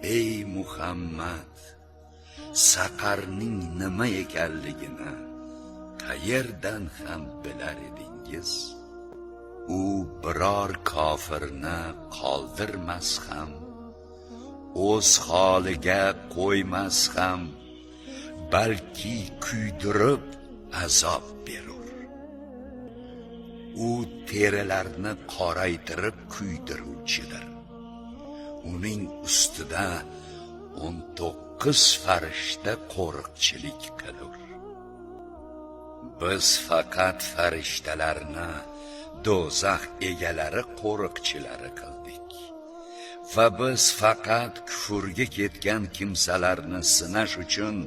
Ey Muhammad, Saqarning nima ekanligini qayerdan ham bilar edingiz? U biror kofirni qoldirmas ham, o'z holiga qo'ymas ham, balki kuydirib azob berur. U terilarni qoraytirib kuydiruvchidir. Uning ustida 19 farishta qo'riqchilik qilur. Biz faqat farishtalarni do'zax egalari qo'riqchilari qildik. Va biz faqat kufrga ketgan kimsalarni sinash uchun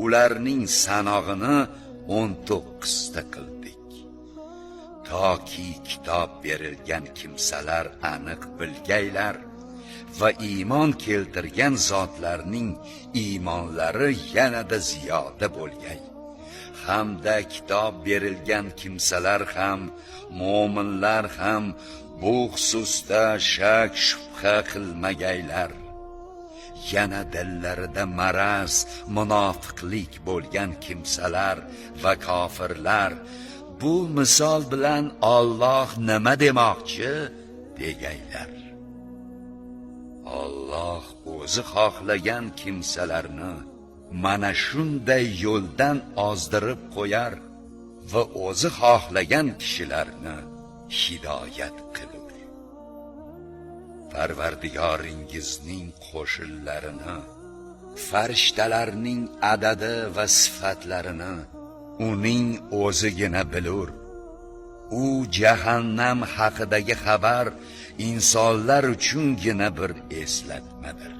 ularning sanog'ini 19 ta qildik. Toki kitob berilgan kimsalar aniq bilgaylar va iymon keltirgan zotlarning iymonlari yanada ziyoda bo'lgay. Hamda kitob berilgan kimsalar ham, mo'minlar ham bu xususda shak shubha qilmagaylar. Yana dillarida maraz, munofiqlik bo'lgan kimsalar va kofirlar bu misol bilan Alloh nima demoqchi degaylar. Alloh o'zi xohlagan kimsalarni mana shunday yo'ldan ozdirib qo'yar va o'zi xohlagan kishilarni hidoyat qilur. Parvardigoringizning qo'shinlarini, farishtalarning adadi va sifatlarini uning o'zigina bilur. U jahannam haqidagi xabar insonlar uchungina bir eslatmadir.